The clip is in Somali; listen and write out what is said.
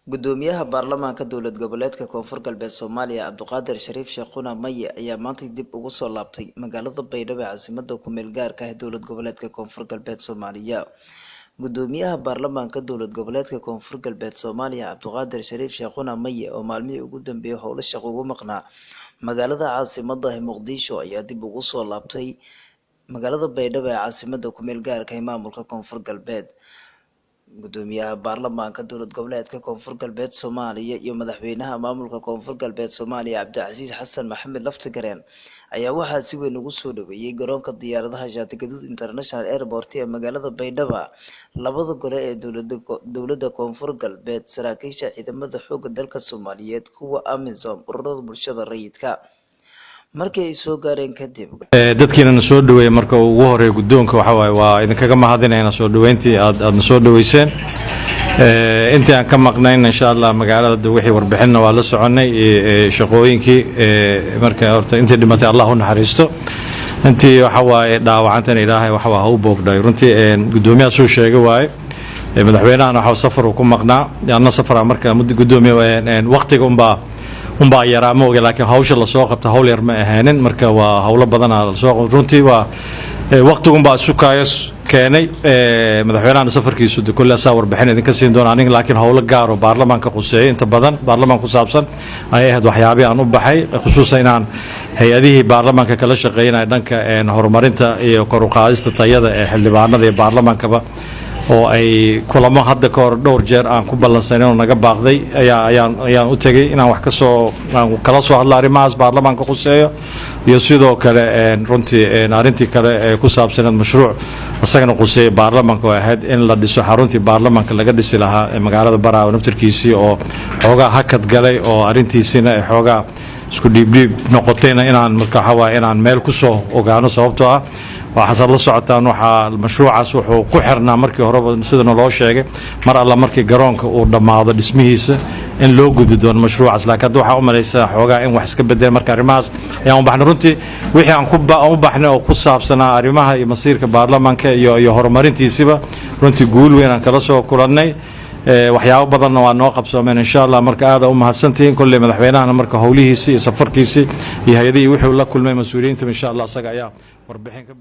Gudoomiyaha baarlamaanka dowlad goboleedka Koonfur Galbeed Soomaaliya, Cabdiqaadir Shariif Sheekhuna Maye, ayaa maanta dib ugu soo laabtay magaalada Baydhabo ee caasimada ku meel gaarka ah ee dowlad goboleedka Koonfur Galbeed Soomaaliya. Gudoomiyaha baarlamaanka dowlad goboleedka Koonfur Galbeed Soomaaliya, Cabdiqaadir Shariif Sheekhuna Maye, oo maalmihii ugu dambeeyay howlo shaqo ugu maqnaa magaalada caasimada ah ee Muqdisho, ayaa dib ugu soo laabtay magaalada Baydhabo ee caasimada ku meel gaarka ah ee maamulka Koonfur Galbeed. Gudoomiyaha baarlamaanka dowlad goboleedka Koonfur Galbeed Soomaaliya iyo madaxweynaha maamulka Koonfur Galbeed Soomaaliya, Cabdicasiis Xasan Maxamed Laftigareen, ayaa waxaa si weyn ugu soo dhaweeyay garoonka diyaaradaha Shaati Gaduud International Airport ee magaalada Baydhabo labada gole ee dowladda Koonfur Galbeed, saraakiisha ciidamada xoogga dalka Soomaaliyeed, kuwa AMISOM, ururada bulshada rayidka. Markii ay soo gaareen kadib, Dadkiina na soo dhaweeyey, marka ugu horeeya guddoonka, waxa waaye waa idinkaga mahadinayna soo dhaweyntii aadna soo dhaweyseen intii aan ka maqnayn. Insha Allah magaalada wixii warbixinna waa la soconnay, shaqooyinkii. Marka horta intii dhimatay Allah u naxariisto, intii waxa waaye dhaawacantana Ilaahay waxa waa ha u boogdhayo. Runtii guddoomiyaha suu sheegay waaye, madaxweynahana waxa safar uu ku maqnaa, anna safara. Marka guddoomiye waqtiga unbaa yaraa, ma oga, laakiin hawsha lasoo qabta hawl yar ma ahaanin. Marka waa hawlo badana lasoo, runtii waa waqtigunbaa isukaayo keenay. Madaxweynahana safarkiisu de kolle asaa warbixin idinka siin doona aniga, laakiin howlo gaar oo baarlamaanka quseeyay, inta badan baarlamaanka ku saabsan ayay ahayd waxyaabihii aan u baxay, khusuusan inaan hay-adihii baarlamaanka kala shaqeynaya dhanka horumarinta iyo kor u qaadista tayada ee xildhibaanada iyo baarlamaankaba, oo ay kulamo hadda ka hor dhowr jeer aan ku ballansanay oo naga baaqday, ayaa ayaan ayaan u tegey inaan wax kasoo aan kala soo hadlo arrimahaas baarlamaanka khuseeyo. Iyo sidoo kale runtii arrintii kale ee ku saabsaneed mashruuc isagana khuseeya baarlamaanka, oo ahayd in la dhiso xaruntii baarlamaanka laga dhisi lahaa ee magaalada Baraawe naftirkiisii, oo xoogaa hakad galay oo arrintiisina ay xoogaa isku dhiibdhiib noqotayna, inaan marka waxaa waaye inaan meel ku soo ogaano, sababtoo ah waxaasaad la socotaan waxaa mashruucaas wuxuu ku xirnaa markii horeba, sida naloo sheegay, mar alla markii garoonka uu dhammaado dhismihiisa in loo gudbi doono mashruucaas. Laakiin hadda waxaa u malaysaa xoogaa in wax iska bedeleen. Marka arrimahaas ayaan u baxnay. Runtii wixii aan u baxnay oo ku saabsanaa arrimaha iyo masiirka baarlamaanka iyo horumarintiisiba, runtii guul weyn aan kala soo kulannay, waxyaabo badanna waa noo qabsoomeen, insha Allah. Marka aada u mahadsantihiin. Kolley madaxweynahana marka howlihiisii iyo safarkiisii iyo hay-adihii wuxuu la kulmay mas-uuliyiinta, insha Allah isaga ayaa warbixin ka